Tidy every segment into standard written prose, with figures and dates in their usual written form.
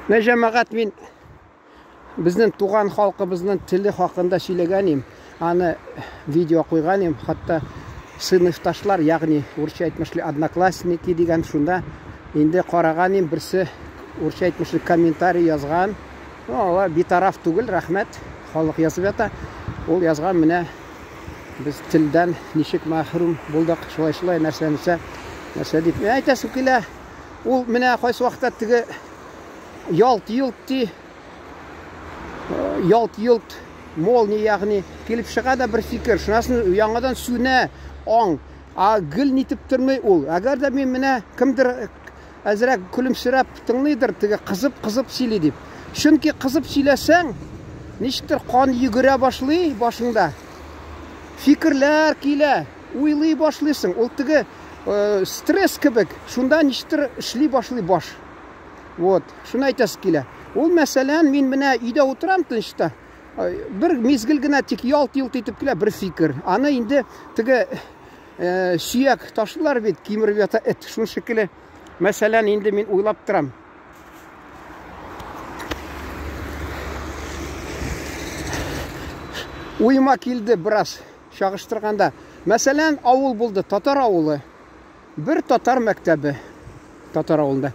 Менә җәмәгать мин безнең туган халкыбызның теле хакында сөйләгән идем. Аны видео куйган идем. Хәтта сыйныфташлар, ягъни урысча әйтмешли одноклассники дигән шунда инде караган идем, берсе урысча әйтмешли комментарий язган. Ну, алар битараф түгел, рәхмәт. Халык язып ята. Ул язган менә без телдән ничек мәхрүм булдык, шулай-шулай нәрсә нәрсә нәрсә дип. Мин әйтәсем килә, ул менә кайсы вакытта теге ялт-йолт ди, ялт-йолт молния, ягъни килеп чыга да бер фикер, шунасын яңадан сүнә аң. А гел нитеп тормый ул. Әгәр дә мин менә кемдер әзрәк көлемсерәп тыңлыйдыр, теге кызып-кызып сөйли дип. Чөнки кызып сөйләсәң, ничектер кан йөгерә башлый башыңда. Фикерләр килә, уйлый башлыйсың. Ул теге э, стресс кебек, шунда ничектер эшли башлый баш. Вот, шуны әйтәсе килә. Ул мәсәлән, мин менә өйдә утырам тынычта. Бер мизгел генә тик ялт-йолт итеп килә бер фикер. Аны инде теге э, сөяк ташлар бит, кимереп ята эт. Шуны шикелле, мәсәлән, инде мин уйлап торам. Уема килде бераз чагыштырганда. Мәсәлән, авыл булды, татар авылы. Бер татар мәктәбе татар авылында.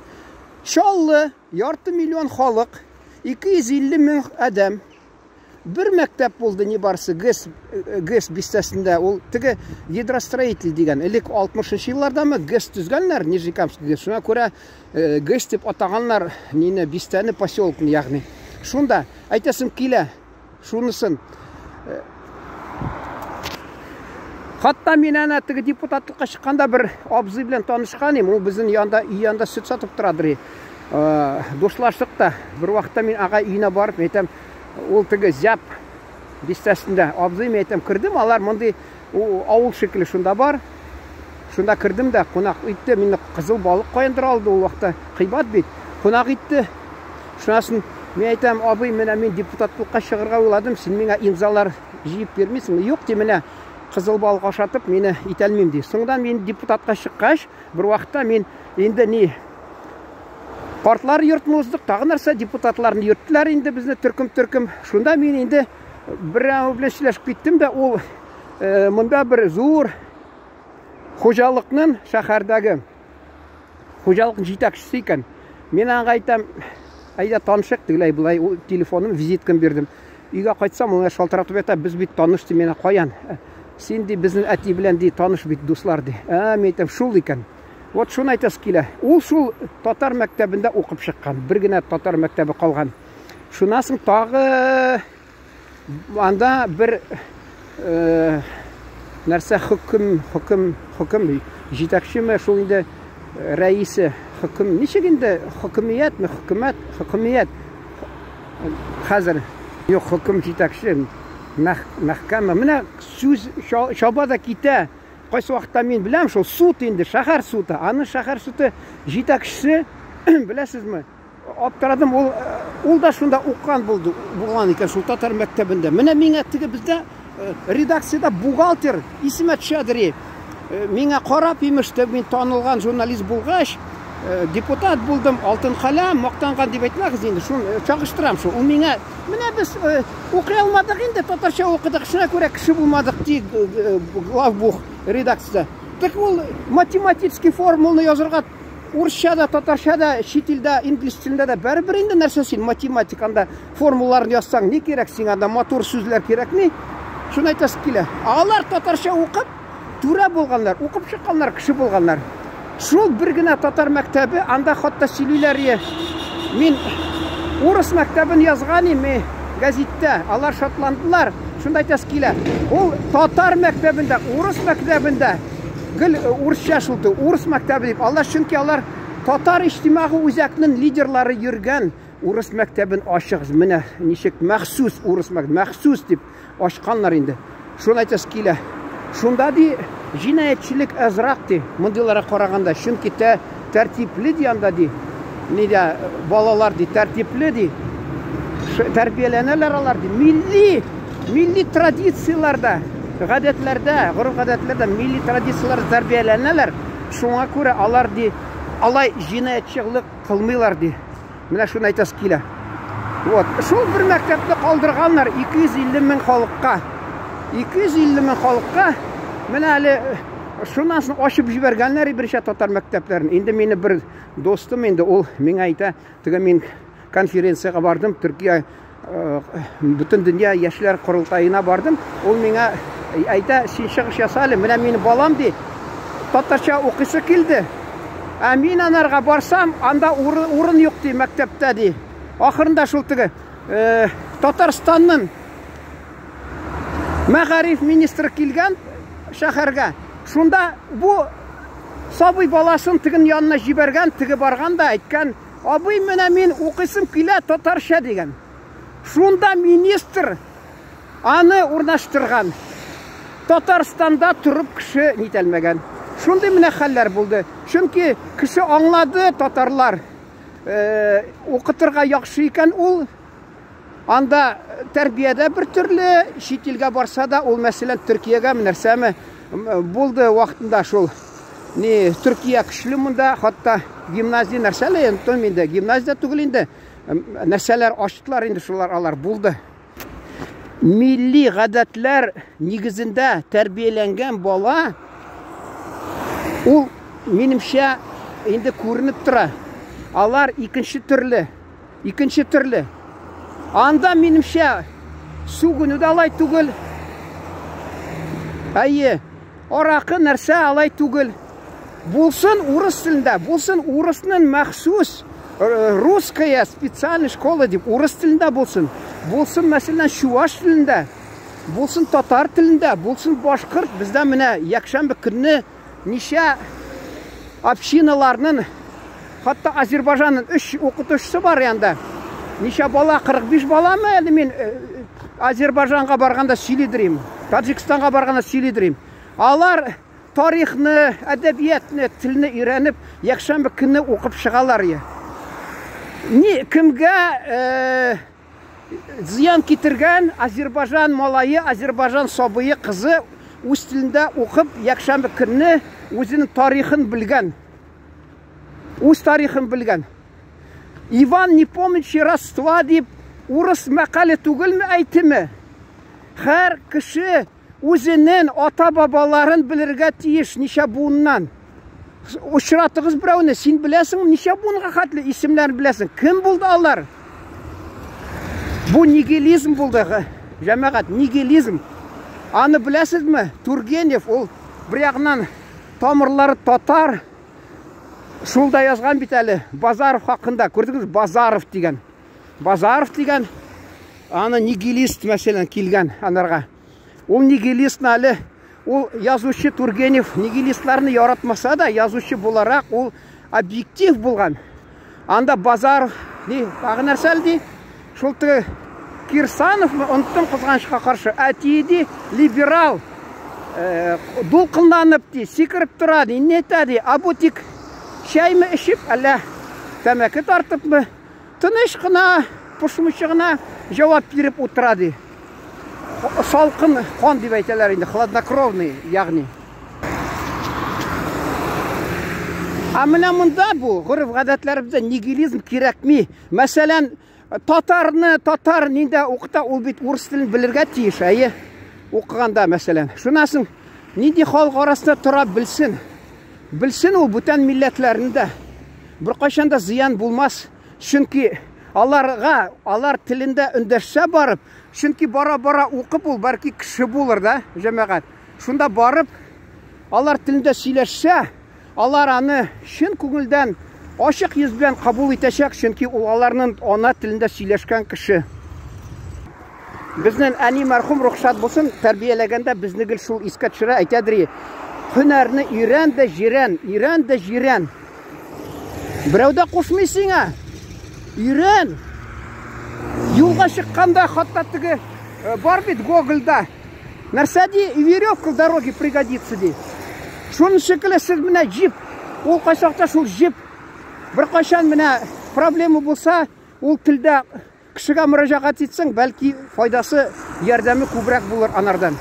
Чаллы, ярты миллион халык, 250 мең адәм. Бер мәктәп булды нибарсы ГЭС, ГЭС бистәсендә. Ул теге гидростроитель дигән. Элек 60 еллардамы ГЭС төзгәннәр, Нижнекамск ГЭС. Шуңа күрә э, ГЭС дип атаганнар нине бистәне, поселокны, ягъни. Шунда әйтәсем килә, шунысын. Э, хатта мин әнә теге депутатлыкка чыкканда бер абзый белән танышкан идем. Ул безнең янда, өй янында сөт сатып торадыр. Э, дуслаштык та. Бер вакытта мин ага өенә барып, әйтәм, ул теге зяб бистәсендә абзый, мин әйтәм, кердем, алар мондый авыл шикелле шунда бар. Шунда кердем дә, кунак итте, мине кызыл балык каяндыр алды ул вакытта, кыйбат бит. Кунак итте. Шунасын мин әйтәм, абый, менә мин депутатлыкка чыгарга уйладым, син миңа имзалар җыеп бирмисеңме? Юк, ди, менә кызыл балык ашатып мине итәлмим, ди. Соңдан мин депутатка чыккач, бер вакытта мин инде ни Картлар йортын уздык, тагы нәрсә, депутатларны йөрттеләр инде безне төркем-төркем. Шунда мин инде берәү белән сөйләшеп киттем дә, ул э, монда бер зур хуҗалыкның шәһәрдәге хуҗалыкның җитәкчесе икән. Мин аңа әйтәм, әйдә танышыйк, тегеләй болай ул телефоным, визиткам бирдем. Өйгә кайтсам, ул шалтыратып ята, без бит таныш ди, миңа каян? Син ди безнең әти белән ди таныш бит, дуслар ди. Ә, мин әйтәм, шул икән. Вот шуны әйтәсе килә. Ул шул татар мәктәбендә укып чыккан. Бер генә татар мәктәбе калган. Шуннан соң тагы анда бер э, нәрсә хөкем, хөкем, хөкем җитәкчеме шул инде э, рәисе хөкем ничек инде хөкемиятме, хөкүмәт, хөкемият хәзер юк хөкем җитәкче мәхкәмә. Менә сүз чаба да китә. Кайсы вакытта мин беләм, шул суд инде, шәһәр суды. Аны шәһәр суды җитәкчесе, беләсезме, аптырадым, ул ул да шунда укыган булды, булган икән шул татар мәктәбендә. Менә миңа теге бездә э, редакциядә бухгалтер исемә төшәдер. Э, миңа карап имеш, мин танылган журналист булгач, э, депутат булдым, алтын каләм, мактанган дип әйтмәгез инде, шуны чагыштырам шул. Ул миңа менә без Укый алмадык инде, татарча укыдык, шуңа күрә кеше булмадык, ди главбух редакцияда. Так ул математический формуланы язырга урысча да, татарча да, чит илдә, инглиз телендә дә бәрібір инде нәрсә син математик анда формулаларын язсаң, ни кирәк сиңа анда матур сүзләр кирәкми? Шуны әйтәсе килә. Алар татарча укып, түрә булганнар, укып чыкканнар, кеше булганнар. Шул бер генә татар мәктәбе, анда хатта сөйлиләр е. Мин урыс мәктәбен язган име гәзиттә, алар шатландылар. Шунда әйтәсе килә. Ул татар мәктәбендә, урыс мәктәбендә гел э, урысча шул урыс мәктәбе дип. Алар чөнки алар татар иҗтимагый үзәкнең лидерлары йөргән урыс мәктәбен ачыгыз. Менә ничек махсус урыс мәктәбе, махсус дип ачканнар инде. Шуны әйтәсе килә. Шунда ди җинаятьчелек әзрәк ди, мондыйларга караганда, чөнки тә тәртипле ди анда ди. Нидә балалар ди тәртипле ди. Тәрбияләнәләр алар ди. Милли, милли традицияләрдә, гадәтләрдә, гореф-гадәтләрдә, милли традицияләрдә тәрбияләнәләр. Шуңа күрә алар ди алай җинаятьчелек кылмыйлар ди. Менә шуны әйтәсе килә. Вот. Шул бер мәктәпне калдырганнар 250 мең халыкка. 250 мең халыкка менә әле шуннан соң ачып җибәргәннәр берничә татар мәктәпләрен. Инде мине бер достым инде ул миңа әйтә, теге мин конференциягә бардым, Төркия бөтен дөнья яшьләр корылтаена бардым. Ул миңа әйтә, син чыгыш яса әле, менә минем балам ди, татарча укыйсы килде. Ә мин анарга барсам, анда урын юк ди мәктәптә ди. Ахырында шул теге Татарстанның мәгариф министры килгән шәһәргә. Шунда бу сабый баласын теген янына җибәргән, теге барган да әйткән, Абый, менә мин укыйсым килә татарча дигән. Шунда министр аны урнаштырган. Татарстанда торып кеше нитәлмәгән. Шундый менә хәлләр булды. Чөнки кеше аңлады татарлар э, укытырга яхшы икән ул. Анда тәрбиядә бер төрле, чит илгә барса да, ул мәсәлән Төркиягә нәрсәме булды вакытында шул. Ни, Төркия көчле монда, хатта гимназия нәрсәле, онытам инде, гимназия түгел инде. Нәрсәләр ачтылар инде шулар алар булды. Милли гадәтләр нигезендә тәрбияләнгән бала ул минемчә инде күренеп тора. Алар икенче төрле. Икенче төрле. Анда, минемчә, сүгенү дә алай түгел. Әйе, аракы нәрсә алай түгел. Булсын урыс телендә, булсын урысның махсус русская специальная школа дип урыс телендә булсын. Булсын, мәсәлән, чуваш телендә, булсын татар телендә, булсын башкорт. Бездә менә якшәмбе көнне ничә общиналарның, хатта Азербайҗанның өч укытучысы бар янда. Ничә бала, 45 баламы әле мин Азербайҗанга барганда сөйлидерим, Таҗикстанга барганда сөйлидерим. Алар тарихны, әдәбиятны, телне өйрәнеп, якшәмбе көнне укып чыгалар. Ни кемгә зыян китергән Азербайҗан малае, Азербайҗан сабые кызы үз телендә укып, якшәмбе көнне үзенең тарихын белгән. Үз тарихын белгән. Иван не помнящий родства дип урыс мәкале түгелме әйтеме? Һәр кеше үзенең ата-бабаларын белергә тиеш ничә буыннан. Очратыгыз берәүне, син беләсеңме, ничә буынга хәтле исемнәрен беләсең? Кем булды алар? Бу нигилизм булды, җәмәгать, нигилизм. Аны беләсезме? Тургенев ул бер ягыннан тамырлары татар. Шул да язган бит әле Базаров хакында. Күрдегез, Базаров дигән. Базаров дигән аны нигилист мәсәлән килгән анарга. Ул нигилист әле ул язучы Тургенев нигилистларны яратмаса да, язучы буларак ул объектив булган. Анда Базаров ни, тагы нәрсә ди? Шул теге Кирсановмы, оныттым кызганычка каршы. Әтие ди, либерал. Дулкынланып ди, сикереп тора ди, нетә ди. А бу тик чәйме эчеп, әллә тәмәке тартыпмы? Тыныч кына, пошмыйча гына җавап биреп утыра ди. Салкын кан дип әйтәләр инде, хладнокровный, ягъни. Ә менә монда бу гореф-гадәтләребездә нигилизм кирәкми. Мәсәлән, татарны татар ниндә укыта, ул бит урыс телен белергә тиеш, әйе. Укыганда, мәсәлән. Шуннан соң нинди халык арасында тора белсен. Белсен ул бүтән милләтләрне дә. Беркайчан да зыян булмас. Чөнки аларга, алар телендә өндәшсә барып, чөнки бара-бара укып ул бәлки кеше булыр да, җәмәгать. Шунда барып, алар телендә сөйләшсә, алар аны чын күңелдән, ачык йөз белән кабул итәчәк, чөнки ул аларның ана телендә сөйләшкән кеше. Безнең әни мәрхүм рөхсәт булсын, тәрбияләгәндә безне гел шул искә төшерә, әйтәдер, һөнәрне өйрән дә җирән, өйрән дә җирән. Берәү дә кушмый сиңа. Өйрән. Юлга чыкканда хатта теге бар бит Гогольда. Нәрсә ди, веревка в дороге пригодится ди. Шуның шикелле сез менә җип, ул кайчакта шул җип бер кайчан менә проблема булса, ул телдә кешегә мөрәҗәгать итсәң, бәлки файдасы, ярдәме күбрәк булыр анардан.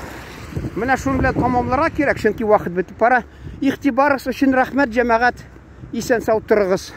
Менә шуның белән тамамларга кирәк, чөнки вакыт бетеп бара. Игътибарыгыз өчен рәхмәт, җәмәгать. Исән-сау торыгыз.